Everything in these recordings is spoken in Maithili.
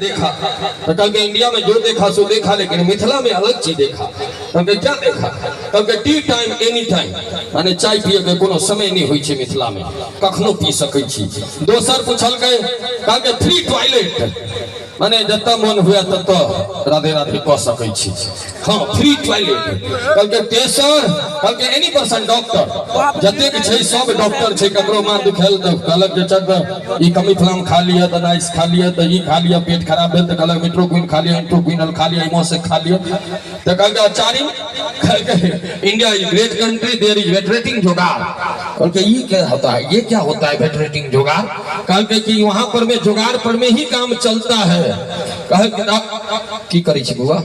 देखा तो कहलकै इंडिया में जो देखा सो देखा, लेकिन मिथिला में अलग चीज देखा। कहलकै क्या देखा? कहलकै टी टाइम एनी टाइम, माने चाय पिए के कोनो समय नहीं होइ छै मिथिला में, कखनो पी सकै छी। दोसर पुछलकै, कहलकै फ्री टॉयलेट, माने जतऽ मन हुए ततऽ राधे राधे कऽ सकै छी। हाँ, फ्री टॉयलेट। कहलकै तेसर, कहलकै एनी पर्सन डॉक्टर, जतेक छै सब डॉक्टर छै। ककरो माँ दुखायल तऽ कहलक जे चल तऽ ई कमीफ्लाम खा लिअ, तऽ नाइस खा लिअ, तऽ ई खा लिअ। पेट खराब भेल तऽ कहलक मिट्रोक्विन खा लिअ, इंट्रोक्विनल खा लिअ, इमोसे खा लिअ। तऽ कहलकै चारिम, कहलकै India is great country, there is वेटरेटिंग जोगाड़। कहलकै ई क्या होता है, ये क्या होता है वेटरेटिंग जोगाड़? कहलकै कि वहां पर में जोगाड़ पर में ही काम चलता है। कहलकै की करै छी बौआ?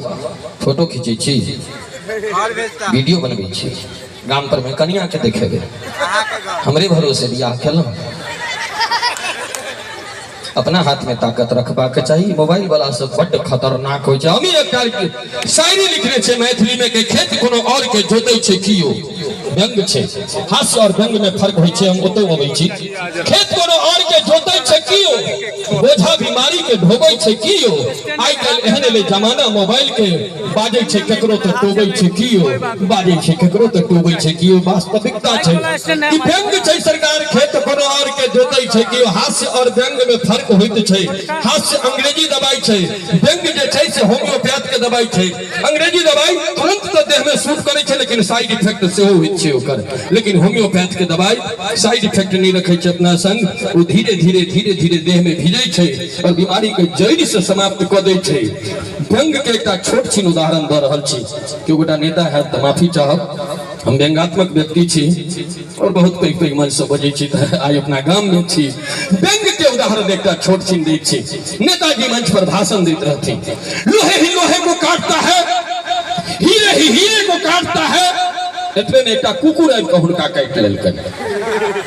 फोटो खींचै छी, वीडियो बनबै छी, गाम पर में कनिया के देखेबै, हमरे भरोसे बियाह केलहुँ। अपना हाथ में ताकत रखबाक चाही। मोबाइल वाला सब बड्ड खतरनाक होइ छै। हमही एकटा शायरी लिखने छै मैथिली में के खेत कोनो और के जोतै छै कियो, व्यंग छै, हास्य और व्यंग में फर्क होइ छै, हम ओतौ अबै छी। खेत कोनो और के जोतै छै कियो, बोझा बीमारी के ढोबै छै कियो। आइ काल्हि एहन एलै जमाना मोबाइल के, बाजै छै केकरो तऽ टोबै छै कियो, बाजै छै केकरो तऽ टोबै छै कियो। वास्तविकता छै ई व्यंग छै सरकार, खेत कोनो और के जोतै छै कियो। हास्य और व्यंग में फर्क होइत छै। हास्य अंग्रेजी दवाई छै, व्यंग जे छै से होम्योपैथ के दवाई छै। अंग्रेजी दवाई तुरंत तऽ देह में सूट करै छै, लेकिन साइड इफेक्ट सेहो होइत छै ओकर। लेकिन होम्योपैथ के दवाई साइड इफेक्ट नहि रखै छै अपना संग, ओ धीरे धीरे धीरे धीरे देह में भिजै छै और बीमारी के जड़ि से समाप्त कऽ दै छै। व्यंग के एकटा छोट छिन उदाहरण दऽ रहल छी। केओ गोटा नेता हैत तऽ माफी चाहब, हम व्यंगात्मक व्यक्ति छी और बहुत पैघ पैघ मंच से बजै छी, तऽ आइ अपना गाम में छी। व्यंग के उदाहरण एकटा छोट छिन दै छी। नेताजी मंच पर भाषण दैत रहथिन, लोहे ही लोहे को काटता है, हीरे ही हीरे को काटता है। एतबे में एकटा कुकुर आबि कऽ हुनका काटि लेलकनि।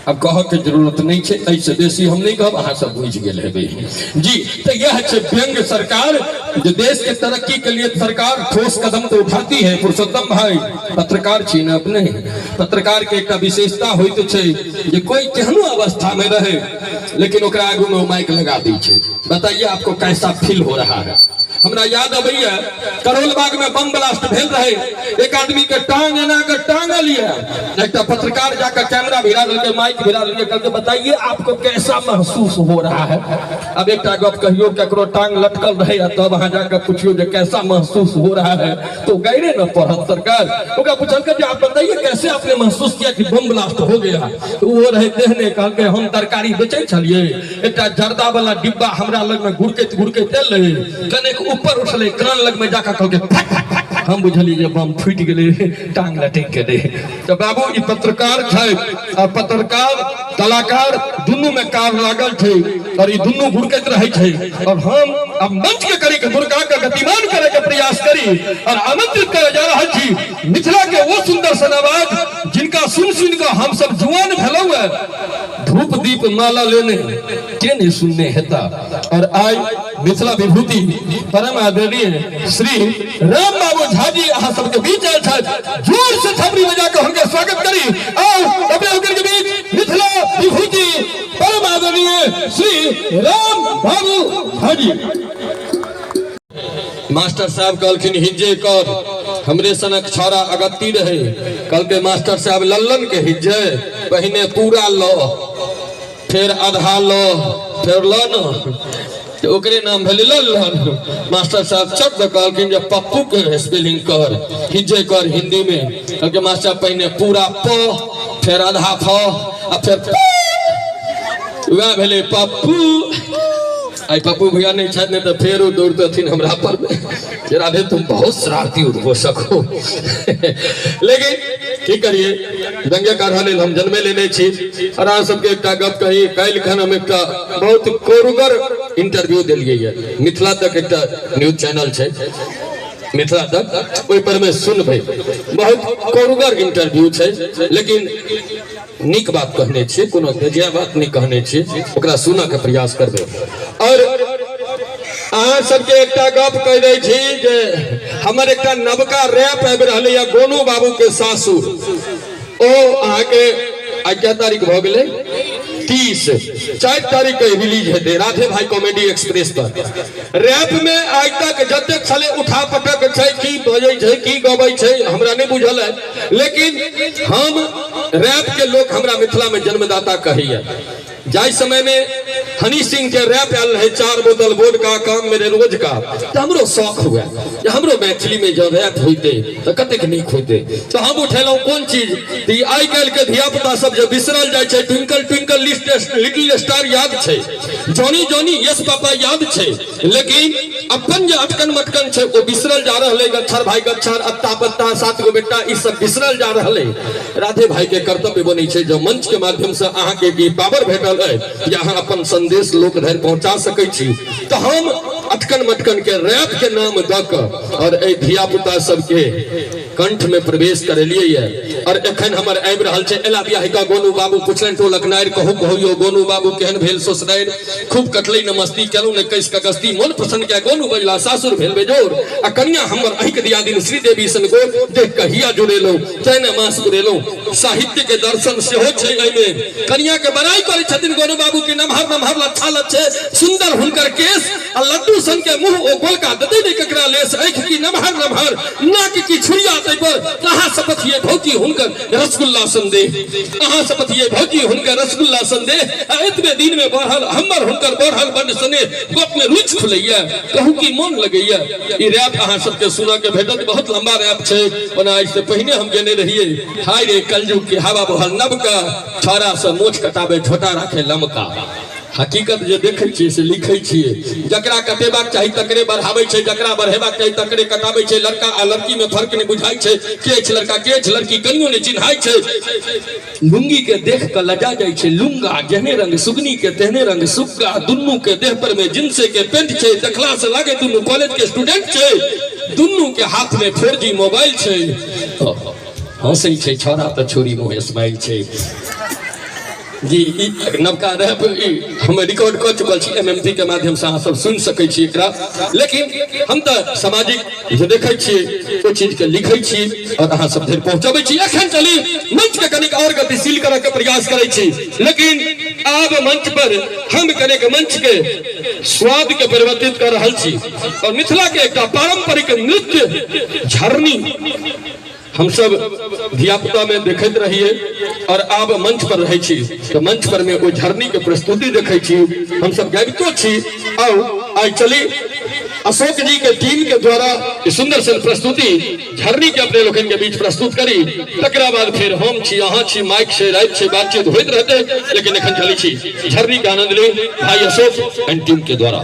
अब कहऽ के जरूरत नहीं छै, एहिसँ बेसी हम नहीं कहब, अहाँ सब बुझि गेल हेबै जी। तो यह छै व्यंग सरकार, जो देश के तरक्की के लिए सरकार ठोस कदम तो उठाती है। पुरुषोत्तम भाई पत्रकार छी ने अपने, पत्रकार के एकटा विशेषता होइत छै जे कोई केहनो अवस्था में रहे, लेकिन ओकरा आगू में माइक लगा दै छै, बताइए आपको कैसा फील हो रहा है। हमरा याद अबैया करोल बाग में बम ब्लास्ट भेल रहे, एक आदमी के टांग एना के टांगल ये, एकटा पत्रकार जाकर कैमरा भिड़ा देलकै, माइक भिड़ा देलकै, कहलकै बताइए आपको कैसा महसूस हो रहा है। अब एकटा गप कहियो, ककरो टांग लटकल रहे तब अहाँ जाकर पूछियो जे कैसा महसूस हो रहा है, तो गैरे न पढ़त सरकार। ओकरा पूछलकै जे आप बताइए कैसे आपने महसूस किया कि बम ब्लास्ट हो गया। तो वो रहे देहने, कहलकै हम तरकारी बेचै छलियै, एकटा जर्दा वाला डिब्बा हमरा लग में गुड़कैत गुड़कैत एलै, कनेक ऊपर उठलै, कान लग में जाकर कहलकै फट फट फट, हम बुझलियै जे बम फूटि गेलै, टांग लटकि गेलै। तऽ बाबू ई पत्रकार छै, आ पत्रकार कलाकार दुनू में कार लागल छै और ई दुनू गुड़कैत रहै छै। और हम अब मंच के करी के गुड़का के गतिमान करे के प्रयास करी और आमंत्रित करे जा रहल छी मिथिला के वो सुंदर सन आवाज जिनका सुन सुन के हम सब जुआन भेलहुँ है। धूप दीप माला लेने के नहीं सुनने हेता। और आई मिथिला विभूति परम आदरणीय श्री राम बाबू झा जी अहाँ सबके बीच आयल छथि, जोर से थपड़ी बजा के हुनकर स्वागत करी। और अपने हुनकर के बीच मिथिला विभूति परम आदरणीय श्री राम बाबू झा जी। मास्टर साहब कहलखिन हिज्जे कर, हमरे सनक छौड़ा अगत्ती रहे, कहलकै मास्टर साहब लल्लन के हिज्जे पहिने पूरा ल, फेर आधा ल, फेर ल न, तऽ ओकरे नाम भेलै लल्लन। मास्टर साहब चट दऽ कहलखिन जे पप्पू के स्पेलिंग कर, हिज्जे कर हिंदी में। कहलकै मास्टर साहब पहिने पूरा प, फेर आधा फ, आ फेर वएह भेलै पप्पू। आई पप्पू भैया नहीं छथि, नहीं तो फेर ओ दौड़तथिन हमरा पर जे राधे तुम बहुत शरारती उद्घोषक हो। लेकिन की करिए, व्यंग्यकार लेल हम जन्मे लेने छी। और अहाँ सबके एकटा गप कही, काल्हि खन हम एकटा बहुत कोरुगर इंटरव्यू देलियै ये, मिथिला तक एकटा न्यूज चैनल छै मिथिला तक, ओहि पर में सुनबै, बहुत कोरुगर इंटरव्यू छै, लेकिन नीक बात कहने छियै, कोनो बेजाय बात नहि कहने छियै, ओकरा सुनऽ के प्रयास करबै। और अहाँ सबके एकटा गप कहि दै छी जे हमर एकटा नवका रैप आबि रहलैए गोनू बाबू के सासुर, ओ अहाँके आइ कए तारीख भऽ गेलै? 30 4 तारीख के रिलीज हेतै राधे भाई कॉमेडी एक्सप्रेस पर। रैप में आइ तक जतेक छलै उठा पटक छै, की बजै छै की गबै छै हमरा नहि बुझल है, लेकिन हम रैप के लोक हमरा मिथिला में जन्मदाता कहैया। जाहि समय में हनी सिंह के रैप आयल रहे 4 बोतल वोडका काम मेरे रोज का, तो हमरो शौक हुआ जे हमरो मैथिली में जब रैप होते तो कतेक नीक होते। तो हम उठेलहुँ कोन चीज, तो ई आइ काल्हि के धिया पुता सब जे बिसरल जाइ छै, ट्विंकल ट्विंकल लिटिल स्टार याद छै, जॉनी जॉनी यस पापा याद छै, लेकिन अपन जे अटकन मटकन छै ओ बिसरल जा रहल है। गच्छर भाई गच्छर, अत्ता पत्ता, 7 गो बेटा, ई सब बिसरल जा रहल है। राधे भाई के कर्तव्य बनै छै जो मंच के माध्यम से अहाँ के ई पावर भेटल है जे अहाँ अपन संदेश लोक धरि पहुंचा सकै छी। तो हम अटकन मटकन के रैप के नाम दऽ कऽ और एहि धिया पुता सबके कंठ में प्रवेश करेलिए ये। और एखन हमर आबि रहल छै एला बियाह का गोनू बाबू पुछलनि टोलक नारि, कहू कहू यो गोनू बाबू केहन भेल ससुरारि, खूब कटलै न मस्ती केलहुँ ने कैस कगस्ती, मोन प्रसन्न के गोनू बजला सासुर भेल बेजोर, आ कनिया हमर अहिक दिया दिन श्रीदेवी सन गोर, देख कऽ हिया जुड़ेलहुँ चैन मास पुरेलहुँ। साहित्य के दर्शन सेहो छै एहिमे। कनिया के बड़ाई करै छथिन गोनू बाबू के नमहर नमहर लच्छा लच्छे सुंदर हुनकर केश, आ लड्डू सन के मुंह ओ गोलका देते नहीं ककरा लेस, आँखि की नमहर नमहर नाक की छुरिया तै पर, अहाँ शपथिए भौजी हुनकर रसगुल्ला संदेह, अहाँ शपथिए भौजी हुनकर रसगुल्ला संदेह, आ एतबे दिन में बढ़ल हमर हुनकर बढ़ल बड स्नेह, गप में रुचि खुलैया कहू की मन लगैया। ई रैप अहाँ सबके सुनऽ के भेटत, बहुत लंबा रैप छै। ओना एहि से पहिने हम गेने रहियै, हाय रे कलयुग के हवा बहल नबका, छौड़ा से मोछ कटाबे झोटा राखे लमका। हकीकत जे देखै छियै से लिखै छियै, जकरा कटेबाक चाही तकरे बढ़ाबै छै, जकरा बढ़ेबाक चाही तकरे कटाबै छै। लड़का आ लड़की में फर्क नहि बुझाइ छै, के अछि लड़का के अछि लड़की कनियो नहि चिन्हाइ छै। लुंगी के देख कऽ लजा जाइ छै लुंगा, जेहने रंग सुगनी के तेहने रंग सुग्गा, दुनू के देह पर में जिनसे के पेंट छै, देखला से लागे दुनू कॉलेज के स्टूडेंट छै, दुनू के हाथ में 4G mobile छै, हंसै छै छौड़ा तऽ छोरी मुँह स्माइल छै। जी ई नवका रैप ई हम रिकॉर्ड कऽ चुकल छी एमएमटी के माध्यम से, अहाँ सब सुनि सकै छी एकरा। लेकिन हम तऽ सामाजिक जे देखै छियै ओहि चीज के लिखै छी और अहाँ सब धरि पहुँचबै छी। एखन चली मंच के कनिक और गतिशील करऽ के प्रयास करै छी, लेकिन आब मंच पर हम कनिक मंच के स्वाद के परिवर्तित कऽ रहल छी और मिथिला के एकटा पारंपरिक नृत्य झरनी हम सब धियापुता में देखैत रहिए और आब मंच पर रहै छी तो मंच पर में ओ झरनी के प्रस्तुति देखै छी, हम सब गाबितो छी। और आइ चली अशोक जी के टीम के द्वारा सुंदर सन प्रस्तुति झरनी के अपने लोकनि के बीच प्रस्तुत करी, तकरा बाद फिर हम छी अहाँ छी माइक से राति से बातचीत होइत रहते, लेकिन एखन चली छी झरनी के आनंद ली भाई अशोक एंड टीम के द्वारा।